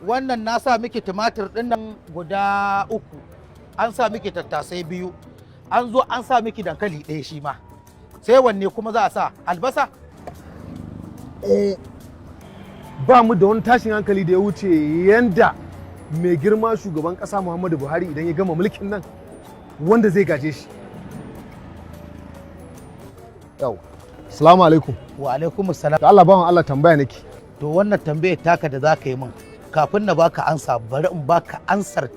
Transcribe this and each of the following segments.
Wannan na sa miki tumatir ɗin nan guda uku, an sa miki tattasai biyu, an zo an sa miki dankali ɗaya shi ma. Sai wanne kuma za a sa? Albasa? Eh, ba mu da wani tashin hankali da ya wuce yanda mai girma shugaban kasa Muhammadu Buhari, idan ya gama mulkin nan, wanda zai gaje shi. Yau, salamu alaikum. Wa alaikum salam. Da Allah, bawan Allah, tambaya nake. To, wannan tambayar taka da za ka yi min, kafin na baka ansa, bari in baka ansar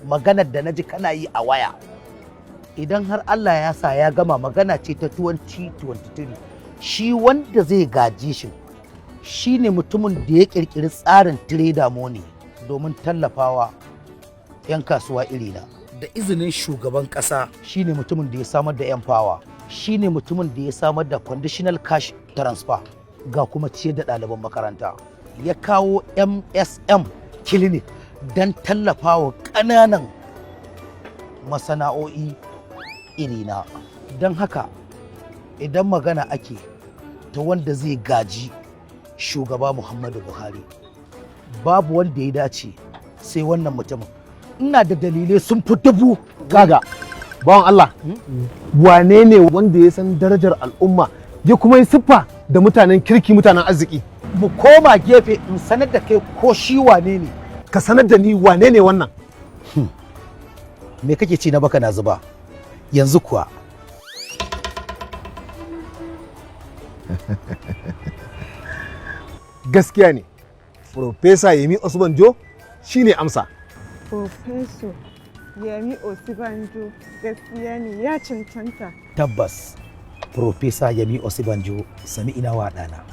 maganar da na ji kana yi a waya. Idan har Allah ya sa ya gama, magana ce ta 2023, shi wanda zai gaji shi shine mutumin da ya kirkiri tsarin Trader Money domin tallafawa 'yan kasuwa irina. Da izinin shugaban kasa, shine mutumin da ya samar da N-Power, shine mutumin da ya samar da conditional cash transfer, ga kuma ciyar da ɗaliban makaranta, ya kawo MSM clinic don tallafawa ƙananan masana'o'i irina. Don haka, idan magana ake ta wanda zai gaji shugaba Muhammadu Buhari, babu wanda ya dace sai wannan mutumin. Ina da dalilai sun fi dubu. Kaga, bawan Allah, wane ne wanda ya san darajar al'umma, ya kuma yi siffa da mutanen kirki, mutanen arziki? Mu koma gefe in sanar da kai ko shi wane ne. Ka sanar da ni wane ne wannan. Me kake ci na baka na zuba yanzu kuwa? Gaskiya ne, Profesa Yemi Osinbajo shine amsa. Professor Yemi Osinbajo, gaskiya ne, ya cancanta. Tabbas, Profesa Yemi Osinbajo, sami'ina wa ɗana.